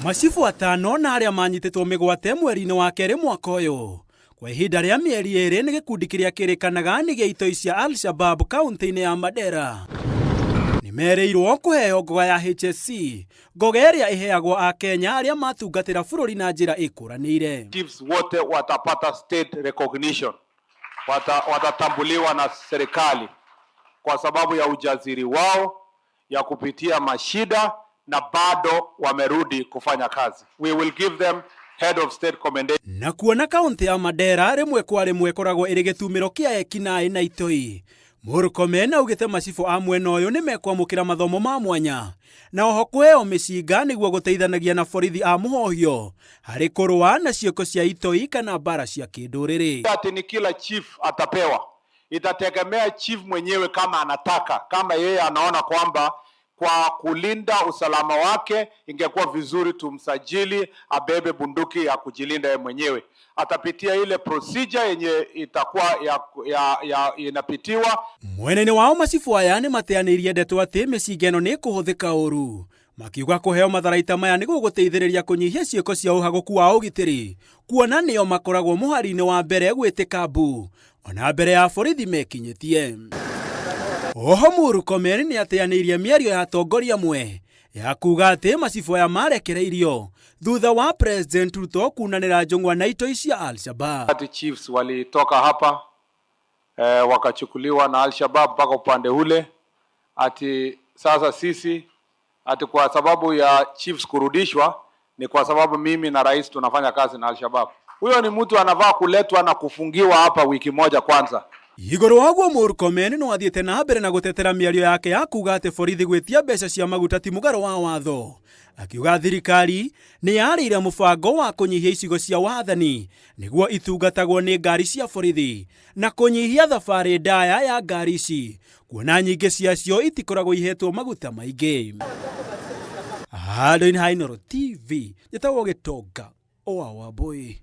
Macibũ atano na arĩa manyitĩtwo mĩgwate mweri-inĩ wa kerĩ mwaka ũyũ kwa ihinda rĩa mĩeri ĩrĩ nĩ gĩkundi kĩrĩa kĩrĩkanaga nĩ gĩa itoi cia Al-Shabab kaunti-inĩ ya Mandera nĩ merĩirwo kũheo ngoga ya HSC, ngoga ĩrĩa ĩheagwo Akenya arĩa matungatĩra bũrũri na njĩra ĩkũranĩire. Chiefs wote watapata state recognition, watatambuliwa na serikali kwa sababu ya ujasiri wao ya kupitia mashida na bado wamerudi kufanya kazi. We will give them head of state commendation. Na kuona kaunti ya Mandera rĩmwe kwa rĩmwe ĩkoragwo ĩrĩ gĩtumĩro kĩa ekinaĩ na itoi, Murkomen augĩte macibũ a mwena ũyũ nĩ mekwamũkĩra mathomo ma mwanya na oho kũheo mĩcinga nĩguo gũteithanagia na borithi a mũhohio harĩ kũrũa na ciĩko cia itoi kana mbara cia kĩndũrĩrĩ. Ati ni kila chief atapewa, itategemea chief mwenyewe kama anataka, kama yeye anaona kwamba kwa kulinda usalama wake ingekuwa vizuri tumsajili abebe bunduki ya kujilinda yeye mwenyewe. Atapitia ile procedure yenye itakuwa ya inapitiwa. Mwena-inĩ wao macibũ aya nĩ mateanĩirie ndeto atĩ mĩcinga ĩno nĩ ĩkũhũthĩka ũru, makiuga kũheo matharaita maya nĩ gũgũteithĩrĩria kũnyihia ciĩko cia ũhagũku wa ũgitĩri, kuona nĩo makoragwo mũhari-inĩ wa mbere gwĩtĩka mbu ona mbere ya borithi mekinyĩtie. Oho Murkomen nĩ ateanĩirie mĩario ya atongoria amwe ya kuga atĩ macibũ aya marekereirio thutha wa President Ruto kunanĩra njũng'wa na itoi cia Al-Shabab. Ati chiefs walitoka hapa wakachukuliwa na Al-Shabab mpaka upande ule, ati sasa sisi ati kwa sababu ya chiefs kurudishwa ni kwa sababu mimi na rais tunafanya kazi na Al-Shabab. Huyo ni mtu anavaa kuletwa na kufungiwa hapa wiki moja kwanza. Igũrũ waguo Murkomen no athiĩte na mbere na gũtetera mĩario yake ya kuga atĩ borithi gwĩtia mbeca cia maguta ti mũgarũ wa watho, akiuga thirikari nĩ yarĩire mũbango wa kũnyihia icigo cia wathani nĩguo itungatagwo nĩ ngari cia borithi na kũnyihia thabarĩ ndaya ya ngari ici, kuona nyingĩ ciacio itikoragwo ihetwo maguta maingĩ. Handũ-inĩ ha Inooro TV, njĩtagwo Gĩtonga wa Wambũi.